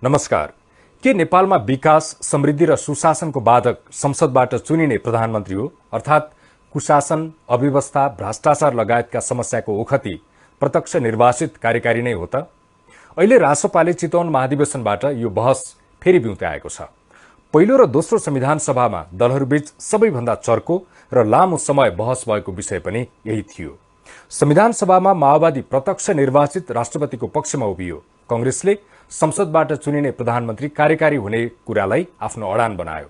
नमस्कार। के नेपालमा विकास, समृद्धि र सुशासनको बाधक संसदबाट चुनिने प्रधानमन्त्री हो? अर्थात् कुशासन, अव्यवस्था, भ्रष्टाचार लगायतका समस्याको ओखती प्रत्यक्ष निर्वाचित कार्यकारी नै हो त? अहिले रासोपाले चितवन महाधिवेशनबाट यो बहस फेरि बिउते आएको छ। पहिलो र दोस्रो संविधान सभामा दलहरूबीच सबैभन्दा चर्को र लामो समय बहस भएको विषय पनि यही थियो। संविधान सभामा माओवादी प्रत्यक्ष निर्वाचित राष्ट्रपतिको पक्षमा उभियो। कांग्रेसले संसदबाट चुनिने प्रधानमन्त्री कार्यकारी हुने कुरालाई आफ्नो अडान बनायो।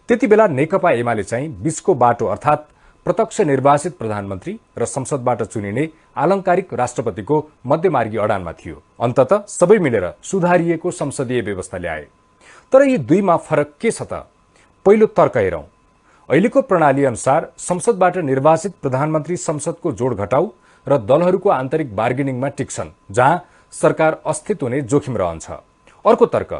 त्यतिबेला नेकपा एमाले चाहिँ बीचको बाटो अर्थात् प्रत्यक्ष निर्वाचित प्रधानमन्त्री र संसदबाट चुनिने आलंकारिक राष्ट्रपतिको मध्यमार्गी अडानमा थियो। अन्ततः सबै मिलेर सुधारिएको संसदीय व्यवस्था ल्याए। तर यी दुईमा फरक के छ त? पहिलो तर्क हेरौं। अहिलेको प्रणाली अनुसार संसदबाट निर्वाचित प्रधानमन्त्री संसदको जोड घटाउ र दलहरूको आन्तरिक बार्गेनिङमा टिक्छन्, जहाँ सरकार अस्तित्व हुने जोखिम रहन्छ। अर्को तर्क,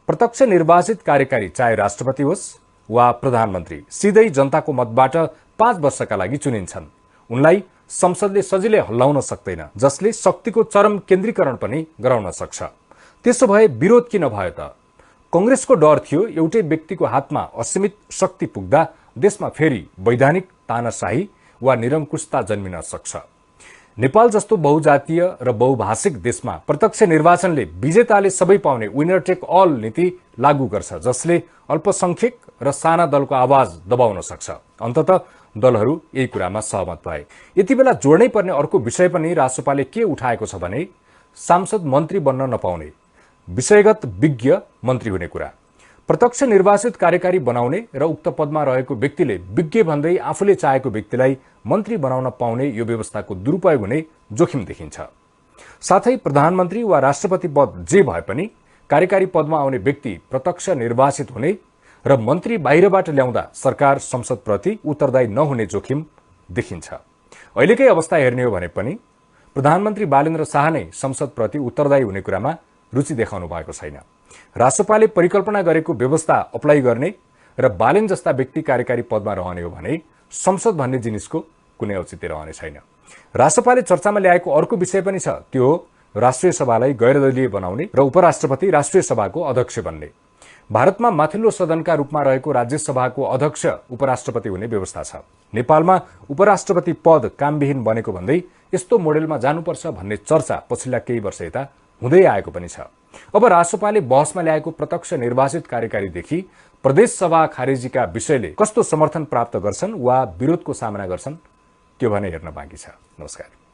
प्रत्यक्ष निर्वाचित कार्यकारी चाहे राष्ट्रपति होस् वा प्रधानमन्त्री सिधै जनताको मतबाट 5 वर्षका लागि चुनिन्छन्। उनलाई संसदले सजिलै हल्लाउन सक्दैन, जसले शक्तिको चरम केन्द्रीकरण पनि गराउन सक्छ। त्यसो भए विरोध किन भयो त? कांग्रेसको डर थियो एउटै व्यक्तिको हातमा असीमित शक्ति पुग्दा देशमा फेरि वैधानिक तानाशाही वा निरङ्कुशता जन्मिन सक्छ। नेपाल जस्तो बहुजातीय र बहुभाषिक देशमा प्रत्यक्ष निर्वाचनले विजेताले सबै पाउने विनर टेक अल नीति लागू गर्छ, जसले अल्पसंख्यक र साना दलको आवाज दबाउन सक्छ। अन्ततः दलहरू यही कुरामा सहमत भए। यति बेला जोड्नै पर्ने अर्को विषय पनि रासोपाले के उठाएको छ भने सांसद मन्त्री बन्न नपाउने, विषयगत विज्ञ मन्त्री हुने कुरा। प्रत्यक्ष निर्वाचित कार्यकारी बनाउने र उक्त पदमा रहेको व्यक्तिले विज्ञ भन्दै आफूले चाहेको व्यक्तिलाई मन्त्री बनाउन पाउने यो व्यवस्थाको दुरुपयोग हुने जोखिम देखिन्छ। साथै प्रधानमन्त्री वा राष्ट्रपति पद जे भए पनि कार्यकारी पदमा आउने व्यक्ति प्रत्यक्ष निर्वाचित हुने र मन्त्री बाहिरबाट ल्याउँदा सरकार संसदप्रति उत्तरदायी नहुने जोखिम देखिन्छ। अहिलेकै अवस्था हेर्ने हो भने पनि प्रधानमन्त्री बालेन्द्र शाह नै संसदप्रति उत्तरदायी हुने कुरामा रुचि देखाउनु भएको छैन। रासोपाले परिकल्पना गरेको व्यवस्था अप्लाई गर्ने र बालेन जस्ता व्यक्ति कार्यकारी पदमा रहने हो भने संसद भन्ने जिनिसको कुनै औचित्य रहने छैन। रासोपाले चर्चामा ल्याएको अर्को विषय पनि छ, त्यो हो राष्ट्रिय सभालाई गैरदलीय बनाउने र उपराष्ट्रपति राष्ट्रिय सभाको अध्यक्ष बन्ने। भारतमा माथिल्लो सदनका रूपमा रहेको राज्यसभाको अध्यक्ष उपराष्ट्रपति हुने व्यवस्था छ। नेपालमा उपराष्ट्रपति पद कामविहीन बनेको भन्दै यस्तो मोडेलमा जानुपर्छ भन्ने चर्चा पछिल्ला केही वर्ष यता हुँदै आएको पनि छ। अब रासोपाले बहसमा ल्याएको प्रत्यक्ष निर्वाचित कार्यकारीदेखि प्रदेश सभा खारेजीका विषयले कस्तो समर्थन प्राप्त गर्छन् वा विरोधको सामना गर्छन्, त्यो भने हेर्न बाँकी छ। नमस्कार।